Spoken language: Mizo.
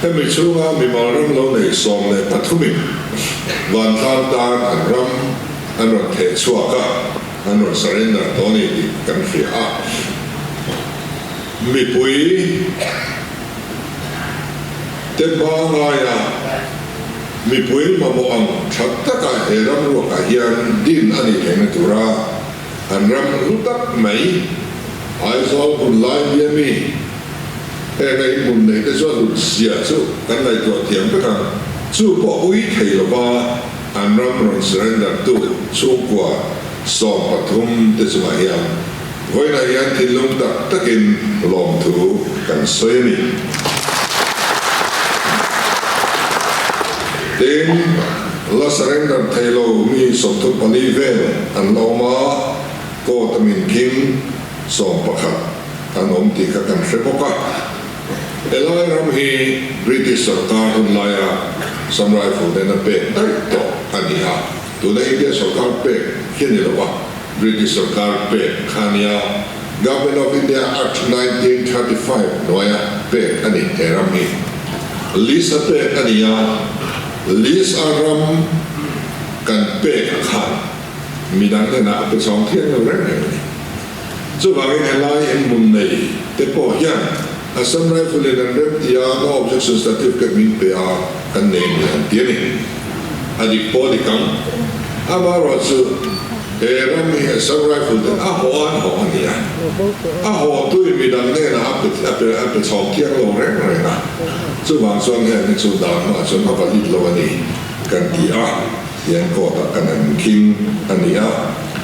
Hemi chhunga mimal ram lo nei 13 in vantlang tan an ram an rawn theh chhuak a, an rawn surrender tawh a ni tih kan hria a. Mipui te hma ngaia mipui mamawh ang tha taka he ram ruakah hian din a nih theihna tura an ram hlu tak mai Aizawl hmun lai bia mi heng a inhmun neih te chuan hlut zia chu kan ngaihtuah thiam vek ang. Chu pawh ui thei lova an ram rawn surrender tu chhungkua 13 te chungah hian Vawiinah hian thinlung tak takin lawmthu kan sawi a ni. Tin, la surrender thei lo mi 34 vel an la awm a, court a min khing 11 an awm tih kha kan hre bawk a. Helai ram hi British sorkar hun laia Assam Rifle nena pek daih tawh a ni a, tuna India sorkar pek hi a ni lo a. British sorkar pek kha nia Government of India Act 1935 hnuaia pek a ni he ram hi. Lease a pek a ni a, lease a ram kan pek a khan midang hnenah a pe chhawng thiang lo reng reng a ni. Chuvangin helai inhmun nei te pawh hian Assam Rifle in an rem ti a, no objection certificate min pe a kan nei a ni an ti a ni. A dik pawh a dik ang. Amaherawhchu he ram hi Assam Rifle ten a haw an haw a ni a. A haw tui midang hnenah a pe a pe a pe chhawk thiang lo reng reng a. Chuvang chuan heng hi chu dan hmah chuan a valid lo a ni kan ti a, tiang court ah kan han khing a ni a.